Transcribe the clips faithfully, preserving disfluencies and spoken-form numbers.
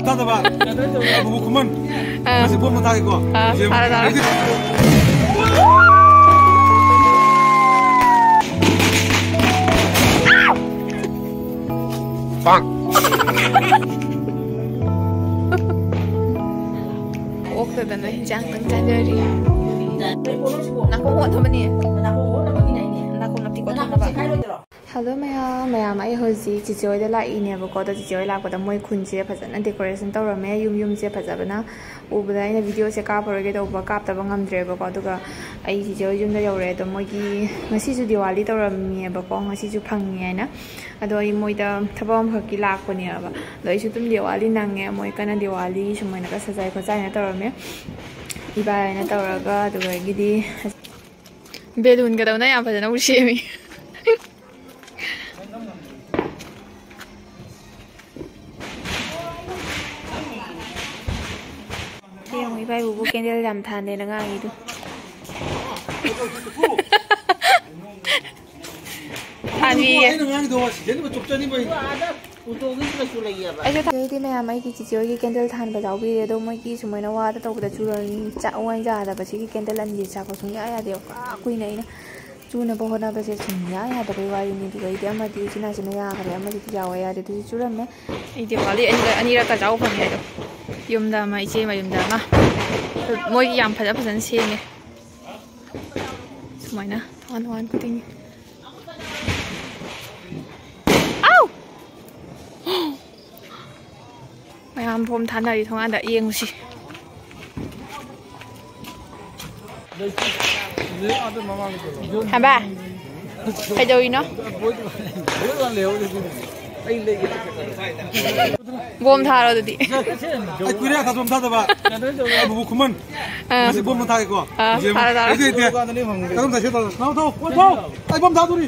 ꯇꯥꯗꯕ꯫ ꯑꯕꯨꯕꯨ ꯈꯨꯃꯟ꯫ ꯑꯥ꯫ ꯃꯁꯤ ꯕꯣꯝ ꯃꯇꯥꯒꯤꯀꯣ꯫ ꯑꯥ, ꯌꯦꯡꯉꯨ꯫ ꯇꯥꯔꯦ, ꯇꯥꯔꯦ꯫ ꯑꯩꯗꯤ ꯑꯣꯛꯇꯗꯅ ꯍꯤꯟꯖꯥꯡꯇꯪ ꯆꯥꯖꯔꯤ꯫ ꯅꯥꯀꯣꯡ ꯑꯣꯟꯊꯣꯛꯀꯅꯤ꯫ ꯅꯥꯀꯣꯡ ꯅꯞꯇꯤ ꯀꯣꯠꯊꯣꯛꯅꯕ꯫ ꯍꯜꯂꯣ ꯃꯌꯥꯝ, ꯃꯌꯥꯝ ꯑꯩ ꯍꯧꯖꯤꯛ ꯆꯤꯆꯦ ꯍꯣꯏꯗ ꯂꯥꯛꯏꯅꯦꯕꯀꯣ꯫ ꯑꯗꯣ ꯆꯤꯆꯦ ꯍꯣꯏ ꯂꯥꯛꯄꯗ ꯃꯣꯏ ꯈꯨꯟꯁꯦ ꯐꯖꯅ decoration ꯇꯧꯔꯝꯃꯦ꯫ ꯌꯨꯝ ꯌꯨꯝꯁꯦ ꯐꯖꯕꯅ ꯎꯕꯗ ꯑꯩꯅ video ꯁꯦ ꯀꯥꯞꯄꯔꯣꯏꯒꯦ ꯇꯧꯕ, ꯀꯥꯞꯇꯕ ꯉꯝꯗ꯭ꯔꯦꯕꯀꯣ꯫ ꯑꯗꯨꯒ ꯑꯩ ꯆꯤꯆꯦ ꯍꯣꯏ ꯌꯨꯝꯗ ꯌꯧꯔꯦ꯫ ꯑꯗꯣ ꯃꯣꯏꯒꯤ ꯉꯁꯤꯁꯨ ꯗꯤꯋꯥꯂꯤ ꯇꯧꯔꯝꯃꯦꯕꯀꯣ, ꯉꯁꯤꯁꯨ ꯐꯪꯉꯦ ꯍꯥꯏꯅ꯫ ꯑꯗꯣ ꯑꯩ ꯃꯣꯏꯗ ꯊꯕꯛ ꯑꯃꯈꯛꯀꯤ ꯂꯥꯛꯄꯅꯦꯕ꯫ ꯑꯗꯣ ꯑꯩꯁꯨ ꯑꯗꯨꯝ ꯗꯤꯋꯥꯂꯤ ꯅꯪꯉꯦ꯫ ꯃꯣꯏ ꯀꯟꯅ ꯗꯤꯋꯥꯂꯤ ꯁꯨꯃꯥꯏꯅꯒ ꯁꯖꯥꯏ ꯈꯣꯠꯆꯥꯏꯅ ꯇꯧꯔꯝꯃꯦ꯫ ꯏꯕꯥꯏ ꯍꯣꯏꯅ ꯇꯧꯔꯒ꯫ ꯑꯗꯨꯗꯒꯤꯗꯤ balloon ꯒꯗꯧꯅ ꯌꯥꯝ ꯐꯖꯅ ꯁꯦꯝꯃꯤ꯫ ꯌꯦꯡꯉꯨ, ꯏꯕꯥꯏꯕꯨꯕꯨ candle ꯌꯥꯝ ꯊꯥꯟꯗꯦꯅ ꯉꯥꯡꯉꯤꯗꯨ꯫ ꯊꯥꯟꯕꯤꯌꯦ꯫ ꯑꯩꯅ ꯉꯥꯡꯉꯤꯗꯣ ꯁꯤꯖꯟꯅꯕ ꯆꯨꯞꯆꯅꯤꯕ ꯑꯩ꯫ ꯑꯣꯇꯣꯒꯤꯁꯨ ꯀꯩꯁꯨ ꯂꯩꯌꯦꯕ꯫ ꯑꯩꯁꯨ ꯊꯥ-, ꯑꯩꯗꯤ ꯃꯌꯥꯝ ꯑꯩꯒꯤ ꯆꯤꯆꯦ ꯍꯣꯏꯒꯤ candle ꯊꯥꯟꯕ ꯌꯥꯎꯕꯤꯔꯦ꯫ ꯑꯗꯣ ꯃꯣꯏꯒꯤ ꯁꯨꯃꯥꯏꯅ ꯋꯥꯗ ꯇꯧꯕꯗ ꯆꯨꯔ-, ꯆꯥꯛ ꯋꯥꯏ ꯌꯥꯗꯕ꯫ ꯁꯤꯒꯤ candle ꯑꯅꯤꯁꯦ ꯆꯥꯛꯄ ꯁꯨꯡꯌꯥ ꯌꯥꯗꯦꯕ꯫ ꯄꯨꯔꯥ ꯀꯨꯏꯅ ꯑꯩꯅ ꯆꯨꯅꯕ ꯍꯣꯠꯅꯕꯁꯦ ꯁꯨꯡꯌꯥ ꯌꯥꯗꯕꯩ ꯋꯥꯔꯤꯅꯤ꯫ ꯑꯗꯨꯒ ꯑꯩꯗꯤ ꯑꯃꯗꯤ ꯎꯆꯤꯟ ꯅꯥꯆꯤꯟꯅ ꯌꯥꯈ꯭ꯔꯦ, ꯑꯃꯗꯤ ꯌꯥꯎꯕ ꯌꯥꯗꯦ꯫ ꯑꯗꯨꯁꯨ ꯆꯨꯔꯝꯃꯦ꯫ ꯑꯩ ꯗꯤꯋꯥꯂꯤ ꯑꯅꯤꯔꯛ, ꯑꯅꯤꯔꯛꯀ ꯆꯥꯎ ꯐꯪꯉꯦ ꯑꯗꯣ꯫ ꯌꯨꯝꯗ ꯑꯃ, ꯏꯆꯦ ꯃꯌꯨꯝꯗ ꯑꯃ꯫ ꯃꯣꯏꯒꯤ ꯌꯥꯝ ꯐꯖ ꯐꯖꯅ ꯁꯦꯝꯃꯦ꯫ ꯁꯨꯃꯥꯏꯅ ꯊꯥꯟ ꯋꯥꯟ ꯈꯨꯗꯤꯡꯒꯤ꯫ ꯑꯥꯎ! ꯃꯌꯥꯝ ꯕꯣꯝ ꯊꯥꯅꯔꯤ ꯊꯣꯡꯒꯥꯟꯗ, ꯌꯦꯡꯉꯨꯁꯤ꯫ ꯍꯥꯏꯕ? ꯀꯩꯗꯧꯔꯤꯅꯣ? ꯕꯣꯝ ꯊꯥꯔꯣ ꯑꯗꯨꯗꯤ꯫ ꯑꯩ ꯀꯨꯏꯔꯦ ꯊꯥꯗꯣꯝ ꯊꯥꯗꯕ꯫ ꯑꯩ ꯕꯨꯕꯨ ꯈꯨꯃꯟ꯫ ꯑꯥ꯫ ꯉꯁꯤ ꯕꯣꯝ ꯑꯃ ꯊꯥꯒꯦꯀꯣ꯫ ꯑꯥ, ꯌꯦꯡꯉꯨ꯫ ꯊꯥꯔꯣ, ꯊꯥꯔꯣ꯫ ꯑꯩꯗꯤ ꯍꯩꯇꯦ꯫ ꯀꯔꯝ ꯇꯧꯁꯦ ꯇꯧꯔꯣ꯫ ꯊꯥꯎ, ꯊꯥꯎ, ꯊꯥꯎ꯫ ꯑꯩ ꯕꯣꯝ ꯊꯥꯗꯣꯔꯤ꯫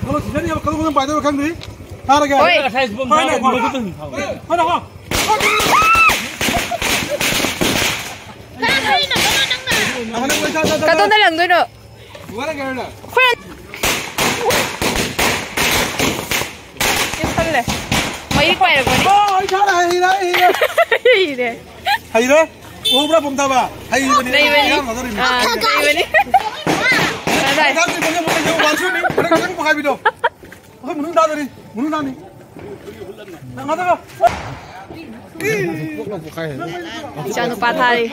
ꯀꯔꯝ ꯁꯤꯖꯟꯅꯤ ꯍꯥꯏꯕ, ꯀꯔꯝ ꯀꯔꯝ ꯄꯥꯏꯗꯣꯏꯕ ꯈꯪꯗ꯭ꯔꯤ꯫ ꯊꯥꯔꯒꯦ꯫ ꯍꯣꯏ꯫ ꯉꯁꯥꯏ ꯕꯣꯝ ꯍꯣꯏ, ꯊꯥꯕ ꯍꯣꯏ꯫ ꯃꯈꯨꯠꯇ ꯍꯨꯝ ꯊꯥꯎ꯫ ꯍꯣꯏ, ꯍꯣꯏ꯫ ꯀꯗꯣꯝꯗ ꯂꯪꯗꯣꯏꯅꯣ? ꯈꯨꯔꯟ-, ꯌꯦꯞꯁꯜꯂꯦ꯫ ꯃꯩ ꯄꯥꯏꯔꯛꯄꯅꯦ꯫ ꯑꯣ, ꯑꯩ ꯊꯥꯔꯦ, ꯍꯩꯔꯦ, ꯍꯩꯔꯦ꯫ ꯍꯩꯔꯦ꯫ ꯍꯩꯔꯦ? ꯎꯍꯧꯕ꯭ꯔꯥ, ꯄꯣꯝꯊꯥꯕ? ꯍꯩꯕꯅꯤ꯫ ꯂꯩꯕꯅꯤ꯫ ꯑꯉꯥꯡ ꯃꯆꯥꯅꯤ꯫ ꯑꯥ, ꯂꯩꯕꯅꯤ꯫ ꯕꯥꯏ, ꯕꯥꯏ꯫ ꯑꯉꯥꯡꯁꯤꯡ ꯃꯁꯛ ꯃꯁꯛ ꯌꯦꯡꯉꯨ, ꯋꯥꯟ ꯁꯨꯅꯤ꯫ ꯃꯅꯨꯡ ꯆꯪ ꯄꯣꯈꯥꯏꯕꯤꯗꯣ꯫ ꯑꯩꯈꯣꯏ ꯃꯅꯨꯡ ꯊꯥꯗꯣꯔꯤ꯫ ꯃꯅꯨꯡ ꯊꯥꯅꯤ꯫ ꯅꯪ ꯉꯥꯏꯈꯣ꯫ ꯏꯆꯥ ꯅꯨꯄꯥ ꯊꯥꯔꯤ꯫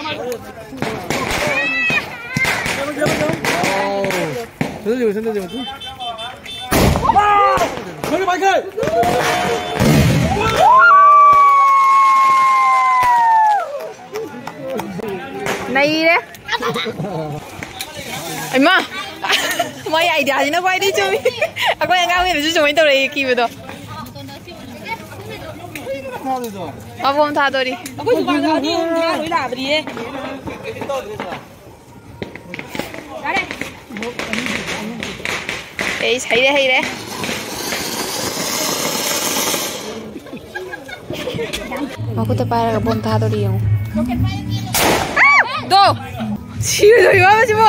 ꯁꯦꯟꯗꯔ ꯌꯦꯡꯉꯨ, ꯁꯦꯟꯗꯔ ꯌꯦꯡꯉꯨ꯫ ꯃꯔꯤ ꯄꯥꯏꯈ꯭ꯔꯦ꯫ ꯅꯩꯔꯦ꯫ ꯏꯃꯥ! ꯃꯥꯏ ꯑꯥꯏꯗꯤꯌꯥꯁꯤꯅ ꯈ꯭ꯋꯥꯏꯗꯒꯤ ꯆꯨꯝꯃꯤ꯫ ꯑꯩꯈꯣꯏ ꯑꯉꯥꯡ ꯑꯣꯏꯅꯁꯨ ꯁꯨꯃꯥꯏꯅ ꯇꯧꯔꯛꯏ ꯀꯤꯕꯗꯣ꯫ ꯃꯕꯣꯝ ꯊꯥꯗꯣꯔꯤ꯫ ꯑꯩꯈꯣꯏ ꯗꯨꯀꯥꯟꯗ ꯑꯅꯤ ꯑꯍꯨꯝ ꯊꯥ ꯂꯣꯏ ꯂꯥꯛꯑꯕꯅꯤꯍꯦ꯫ ꯌꯥꯔꯦ꯫ ꯑꯦꯁ, ꯍꯩꯔꯦ, ꯍꯩꯔꯦ꯫ ꯃꯈꯨꯠꯇ ꯄꯥꯏꯔꯒ ꯕꯣꯝ ꯊꯥꯗꯣꯔꯤ ꯌꯦꯡꯉꯨ꯫ ꯗꯣ! ꯁꯤꯔꯣꯏꯗꯧꯔꯤꯕ ꯑꯃꯁꯤꯕꯣ?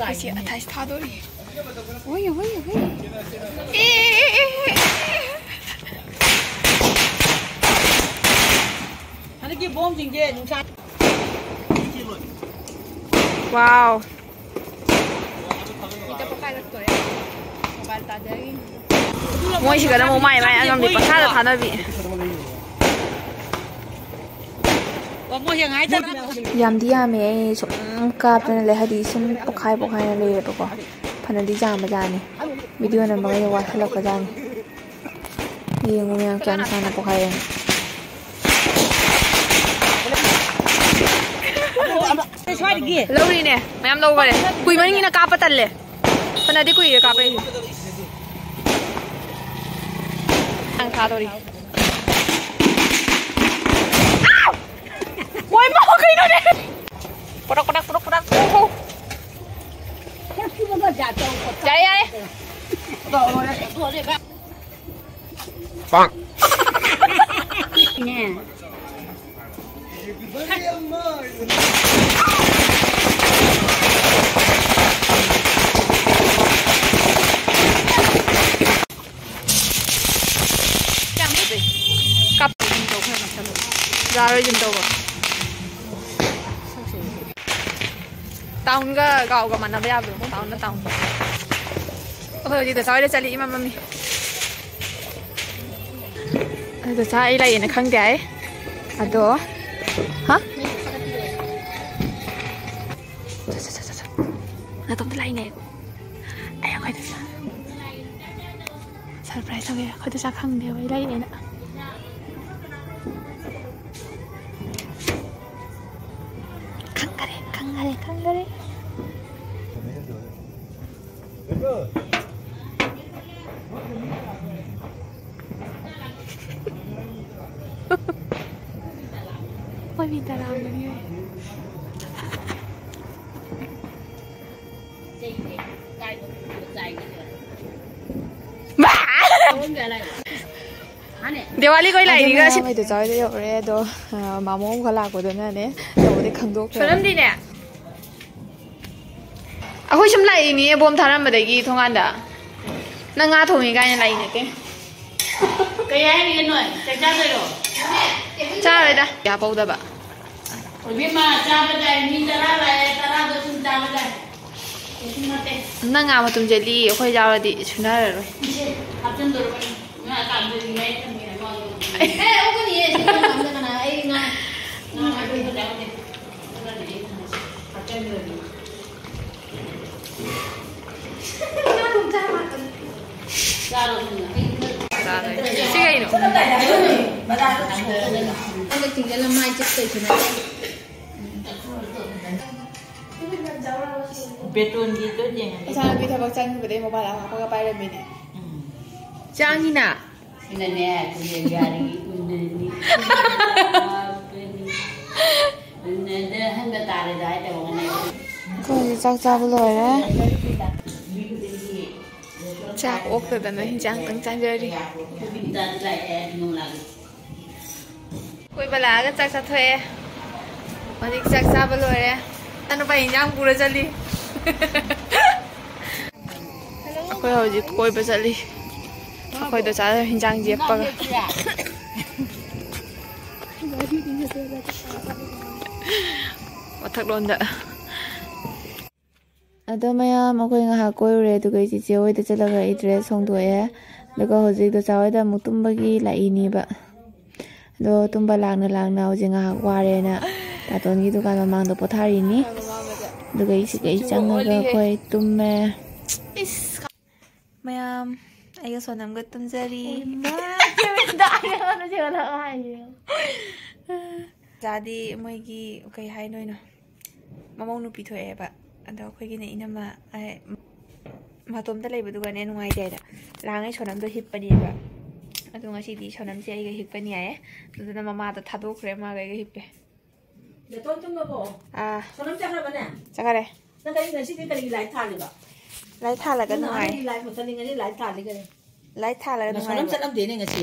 ꯑꯩꯁꯦ ꯑꯊꯥꯏꯁ ꯊꯥꯗꯣꯔꯤ꯫ ꯍꯨꯏ, ꯍꯨꯏ, ꯍꯨꯏ꯫ ꯑꯦ, ꯑꯦ, ꯑꯦ, ꯑꯦ, ꯑꯦ꯫ ꯍꯟꯗꯛꯀꯤ ꯕꯣꯝꯁꯤꯡꯁꯦ ꯅꯨꯡꯁꯥ ꯋꯥꯎ꯫ ꯃꯣꯏꯁꯤꯒꯅ ꯑꯃꯨꯛ ꯃꯥꯏ ꯃꯥꯏ ꯑꯉꯝꯕꯤ ꯄꯪꯊꯥꯗ ꯊꯥꯅꯕꯤ꯫ ꯌꯥꯝꯗꯤ ꯌꯥꯝꯃꯦ, ꯑꯩ ꯁꯨꯝ ꯀꯥꯞꯇꯅ ꯂꯩ, ꯍꯥꯏꯗꯤ ꯁꯨꯝ ꯄꯣꯛꯈꯥꯏ ꯄꯣꯛꯈꯥꯏꯅ ꯂꯩꯌꯦꯕꯀꯣ꯫ ꯐꯅꯗꯤ ꯌꯥꯝꯕꯖꯥꯠꯅꯤ꯫ ꯚꯤꯗꯤꯑꯣ ꯅꯝꯕꯈꯩꯗ ꯋꯥꯁꯜꯂꯛꯄꯖꯥꯠꯅꯤ꯫ ꯌꯦꯡꯉꯨ ꯃꯌꯥꯝ ꯀꯌꯥꯝ ꯁꯥꯟꯅ ꯄꯣꯛꯈꯥꯏꯔꯦꯅ꯫ ꯁ꯭ꯋꯥꯏꯗꯒꯤ꯫ ꯂꯧꯔꯤꯅꯦ, ꯃꯌꯥꯝ ꯂꯧꯈꯔꯦ꯫ ꯀꯨꯏꯃꯟꯒꯤꯅ ꯀꯥꯞꯄ ꯇꯜꯂꯦ꯫ ꯐꯅꯗꯤ ꯀꯨꯏꯔꯦ ꯀꯥꯞꯄꯛꯏꯁꯦ꯫ ꯅꯪ ꯊꯥꯗꯣꯔꯤ꯫ ꯑꯥꯎ! ꯋꯥꯏ ꯃꯥ, ꯀꯩꯅꯣꯅꯦ? ꯄꯨꯔꯛ, ꯄꯨꯔꯛ, ꯄꯨꯔꯛ, ꯄꯨꯔꯛ, ꯄꯨꯔꯛ, ꯄꯨꯔꯛ꯫ ꯌꯥꯔꯦ, ꯌꯥꯔꯦ꯫ ꯄꯥꯡ꯫ ꯅꯦ꯫ ꯆꯥꯔꯣꯏꯁꯤꯟ ꯇꯧꯕ꯫ ꯇꯥꯎꯟꯒ ꯒꯥꯎꯒ ꯃꯥꯟꯅꯕ ꯌꯥꯕ꯭ꯔꯣ? ꯇꯥꯎꯟꯅ ꯇꯥꯎꯟ꯫ ꯑꯩꯈꯣꯏ ꯍꯧꯖꯤꯛ ꯗꯁꯥ ꯍꯣꯏꯗ ꯆꯠꯂꯤ, ꯏꯃꯝ ꯃꯝꯃꯤ꯫ ꯑꯗꯣ ꯗꯁꯥ ꯑꯩ ꯂꯥꯛꯑꯦꯅ ꯈꯪꯗꯦ ꯍꯥꯏ꯫ ꯑꯗꯣ ꯍꯥ? ꯅꯇꯣꯝꯇ ꯂꯥꯛꯏꯅꯦ꯫ ꯑꯩ ꯑꯩꯈꯣꯏꯗ ꯁꯔꯄ꯭ꯔꯥꯏꯁ ꯇꯧꯒꯦ꯫ ꯑꯩꯈꯣꯏꯗ ꯆꯥꯛ ꯈꯪꯗꯦꯕ ꯑꯩ ꯂꯩꯔꯦꯅ꯫ ꯈꯪꯈꯔꯦ, ꯈꯪꯈꯔꯦ, ꯈꯪꯈꯔꯦ꯫ ꯃꯣꯏ ꯃꯤ ꯇꯔꯥꯃꯔꯤ ꯑꯣꯏ꯫ ꯕꯥ! ꯗꯤꯋꯥꯂꯤ ꯀꯣꯏ ꯂꯥꯛꯏꯅꯤꯒ ꯁꯤ꯫ ꯑꯗꯨꯅ ꯃꯩꯗ ꯆꯥꯎꯔ ꯌꯧꯔꯦ ꯑꯗꯣ, ꯑ, ꯃꯥꯃꯣ ꯑꯃꯈꯛ ꯂꯥꯛꯄꯗꯨꯅꯅꯦ ꯇꯧꯕꯗꯤ ꯈꯪꯗꯣꯛꯈ꯭ꯔꯦ꯫ ꯁꯣꯏꯔꯝꯗꯤꯅꯦ꯫ ꯑꯩꯈꯣꯏ ꯁꯨꯝ ꯂꯥꯛꯏꯅꯦ ꯕꯣꯝ ꯊꯥꯔꯝꯕꯗꯒꯤ ꯊꯣꯡꯒꯥꯟꯗ꯫ ꯅꯪ ꯉꯥ ꯊꯣꯡꯉꯤ ꯀꯥꯏꯅ ꯂꯥꯛꯏ ꯅꯠꯇꯦ꯫ ꯀꯩ ꯍꯥꯏꯔꯤꯒꯦ ꯅꯣꯏ? ꯆꯥꯛ ꯆꯥꯗꯣꯏꯔꯣ? ꯆꯥꯔꯣꯏꯗ꯫ ꯀꯌꯥ ꯄꯧꯗꯕ꯫ ꯏꯕꯦꯝꯃ, ꯆꯥꯕ ꯇꯥꯏ꯫ ꯃꯤ ꯇꯔꯥ ꯂꯥꯛꯑꯦ, ꯇꯔꯥꯗꯣ ꯁꯨꯝ ꯆꯥꯕ ꯇꯥꯏ꯫ ꯀꯩꯁꯨ ꯅꯠꯇꯦ꯫ ꯅꯪ ꯉꯥ ꯃꯇꯨꯝ ꯆꯦꯠꯂꯤ, ꯑꯩꯈꯣꯏ ꯌꯥꯎꯔꯗꯤ ꯁꯨꯅꯔꯔꯣꯏ꯫ ꯏꯁꯦ, ꯍꯥꯞꯆꯤꯟꯗꯣꯔꯕꯅꯤ꯫ ꯉꯥ ꯑꯀꯥꯝꯗꯣꯏꯗꯤ ꯃꯌꯥꯏ ꯊꯝꯃꯦ, ꯑꯃ ꯑꯦ, ꯑꯣꯛꯀꯅꯤꯌꯦ, ꯁꯤ ꯀꯔꯝ ꯀꯥꯟꯗ ꯀꯅꯥ? ꯑꯩ ꯉꯥ, ꯉꯥ ꯃꯇꯨꯝ ꯐꯖꯕꯅꯦ꯫ ꯑꯗꯨꯅꯅꯦ ꯑꯩꯅ ꯍꯥꯏꯁꯦ꯫ ꯍꯥꯞꯆꯤꯟꯗꯣꯔꯕꯅꯤ꯫ ꯁꯤ ꯀꯩꯅꯣ? ꯕꯦꯇꯣꯟꯒꯤꯗꯣ ꯌꯦꯡꯉꯒꯦ꯫ ꯏꯆꯥꯅꯨꯄꯤ ꯊꯕꯛ ꯆꯪꯈꯤꯕꯗꯩ ꯃꯣꯕꯥꯏꯜ ꯑꯃ ꯍꯥꯞꯄꯒ ꯄꯥꯏꯔꯝꯃꯤꯅꯦ꯫ ꯎꯝ꯫ ꯆꯥꯡꯉꯤꯅ꯫ ꯁꯤꯅꯅꯦ, ꯀꯨꯂꯦꯟ ꯌꯥꯔꯤ ꯎꯅꯅꯤ꯫ ꯎꯅꯗ ꯍꯟꯕ ꯇꯥꯔꯦꯗ ꯍꯥꯏ ꯇꯧꯔꯒꯅꯦ꯫ ꯑꯩꯈꯣꯏ ꯍꯧꯖꯤꯛ ꯆꯥꯛ ꯆꯥꯕ ꯂꯣꯏꯔꯦ꯫ ꯆꯥꯛ ꯑꯣꯛꯇꯗꯅ ꯍꯤꯟꯖꯥꯡꯇꯪ ꯆꯥꯖꯔꯤ꯫ ꯀꯣꯏꯕ ꯂꯥꯛꯑꯒ ꯆꯥꯛ ꯆꯥꯊꯣꯛꯑꯦ꯫ ꯍꯧꯖꯤꯛ ꯆꯥꯛ ꯆꯥꯕ ꯂꯣꯏꯔꯦ꯫ ꯏꯆꯥꯅꯨꯄꯥ ꯍꯤꯟꯖꯥꯡ ꯄꯨꯔ ꯆꯠꯂꯤ꯫ ꯑꯩꯈꯣꯏ ꯍꯧꯖꯤꯛ ꯀꯣꯏꯕ ꯆꯠꯂꯤ꯫ ꯑꯩꯈꯣꯏꯗ ꯆꯥ ꯍꯤꯟꯖꯥꯡ ꯌꯦꯞꯄꯒ꯫ ꯃꯊꯛꯂꯣꯝꯗ꯫ ꯑꯗꯣ ꯃꯌꯥꯝ, ꯑꯩꯈꯣꯏ ꯉꯥꯏꯍꯥꯛ ꯀꯣꯏꯔꯨꯔꯦ, ꯑꯗꯨꯒ ꯏꯆꯤꯆꯦ ꯍꯣꯏꯗ ꯆꯠꯂꯒ ꯑꯩ dress ꯍꯣꯡꯗꯣꯛꯑꯦ꯫ ꯑꯗꯨꯒ ꯍꯧꯖꯤꯛ ꯗꯣꯆꯥ ꯍꯣꯏꯗ ꯑꯃꯨꯛ ꯇꯨꯝꯕꯒꯤ ꯂꯥꯛꯏꯅꯦꯕ꯫ ꯑꯗꯣ ꯇꯨꯝꯕ ꯂꯥꯡꯅ ꯂꯥꯡꯅ ꯍꯧꯖꯤꯛ ꯉꯥꯏꯍꯥꯛ ꯋꯥꯔꯦꯅ ꯇꯥꯇꯣꯟꯒꯤ ꯗꯨꯀꯥꯟ ꯃꯃꯥꯡꯗ ꯄꯣꯊꯥꯔꯤꯅꯤ꯫ ꯑꯗꯨꯒ ꯑꯩꯁꯤꯒ ꯑꯩ ꯆꯪꯉꯒ ꯑꯩꯈꯣꯏ ꯇꯨꯝꯃꯦ꯫ ꯃꯌꯥꯝ, ꯑꯩꯒ ꯁꯣꯅꯝꯒ ꯇꯨꯝꯖꯔꯤ꯫ ꯖꯥꯗꯤ ꯃꯣꯏꯒꯤ ꯀꯩ ꯍꯥꯏꯗꯣꯏꯅꯣ, ꯃꯃꯧ ꯅꯨꯄꯤ ꯊꯣꯛꯑꯦꯕ꯫ ꯑꯗꯣ ꯑꯩꯈꯣꯏꯒꯤꯅꯦ ꯏꯅꯝꯃ, ꯑꯩ, ꯃꯇꯣꯝꯇ ꯂꯩꯕꯗꯨꯒꯅꯦ ꯅꯨꯡꯉꯥꯏꯇꯦ ꯍꯥꯏꯗ, ꯂꯥꯡꯉꯩ ꯁꯣꯅꯝꯗꯣ ꯍꯤꯞꯄꯅꯦꯕ꯫ ꯑꯗꯣ ꯉꯁꯤꯗꯤ ꯁꯣꯅꯝꯁꯦ ꯑꯩꯒ ꯍꯤꯞꯀꯅꯤ ꯍꯥꯏꯌꯦ꯫ ꯑꯗꯨꯅ ꯃꯃꯥꯗ ꯊꯥꯗꯣꯛꯈ꯭ꯔꯦ, ꯃꯥꯒ ꯑꯩꯒ ꯍꯤꯞꯄꯦ꯫ ꯕꯦꯇꯣꯟ ꯇꯨꯝꯃꯕꯣ? ꯑꯥ꯫ ꯁꯣꯅꯝ ꯆꯠꯈ꯭ꯔꯕꯅꯦ? ꯆꯠꯈ꯭ꯔꯦ꯫ ꯅꯪ ꯀꯔꯤ ꯉꯁꯤꯗꯤ ꯀꯔꯤꯒꯤ light ꯊꯥꯜꯂꯤꯕ? Light ꯊꯥꯜꯂꯒ ꯅꯪ ꯅꯍꯥꯟ ꯅꯨꯡꯉꯥꯏ꯫ Light ꯃꯨꯊꯠꯂꯤ, ꯉꯁꯤ light ꯊꯥꯜꯂꯤ ꯀꯔꯤ? Light ꯊꯥꯜꯂꯒ ꯅꯪ ꯁꯣꯅꯝ ꯅꯨꯡꯉꯥꯏꯕ꯫ ꯆꯠꯂꯝꯗꯦꯅꯦ ꯉꯁꯤ꯫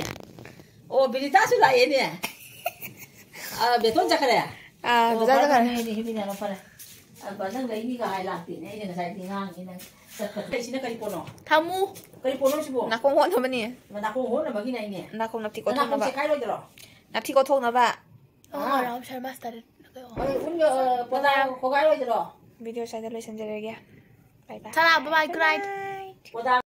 ꯑꯣ, ꯕꯤꯅꯤꯇꯥꯁꯨ ꯂꯥꯛꯑꯦꯅꯦ꯫ ꯑꯥ, ꯕꯦꯇꯣꯟ ꯆꯠꯈ꯭ꯔꯦ? ꯑꯥ, ꯑꯣ, ꯕꯖꯥꯔ ꯐꯔꯦ, ꯆꯠꯈ꯭ꯔꯦ꯫ ꯐꯔꯦ, ꯅꯣꯏ ꯑꯅꯤ ꯍꯤꯞꯃꯤꯟꯅꯔꯣ, ꯐꯔꯦ꯫ ꯑꯥ, ꯅꯪ ꯂꯩꯅꯤꯒ ꯍꯥꯏ ꯂꯥꯛꯇꯦꯅꯦ, ꯑꯩꯅ ꯉꯁꯥꯏꯗꯤ ꯉꯥꯡꯉꯤꯅꯦ ꯅꯪ ꯆꯠꯈ꯭ꯔꯦ꯫ ꯁꯤꯅ ꯀꯔꯤ ꯄꯣꯠꯅꯣ? ꯊꯝꯃꯨ꯫ ꯀꯔꯤ ꯄꯣꯠꯅꯣ ꯁꯤꯕꯣ? ꯅꯥꯀꯣꯡ ꯍꯣꯠꯅꯕꯅꯦ꯫ ꯅꯥꯀꯣꯡ ꯍꯣꯠꯅꯕꯒꯤꯅꯦ ꯑꯩꯅꯦ꯫ ꯅꯥꯀꯣꯡ ꯅꯞꯊꯤ ꯅꯪ ꯅꯥꯀꯣꯡ ꯀꯣꯠꯊꯣꯛꯅꯕ꯫ ꯆꯦꯈꯥꯏꯔꯣꯏꯗ꯭ꯔꯣ? ꯅꯞꯊꯤ ꯀꯣꯠꯊꯣꯛꯅꯕ꯫ ꯑꯥ꯫ ꯍꯣꯏ, ꯎꯟꯒ, ꯑ, ꯄꯣꯇꯥ ꯈꯣꯒꯥꯏꯔꯣꯏꯗ꯭ꯔꯣ? Video ꯁ꯭ꯋꯥꯏꯗ ꯂꯣꯏꯁꯤꯟꯖꯔꯒꯦ꯫ Bye bye꯫ ꯆꯂꯥ, bye bye, good night꯫ Good night꯫ ꯄꯣꯇꯥ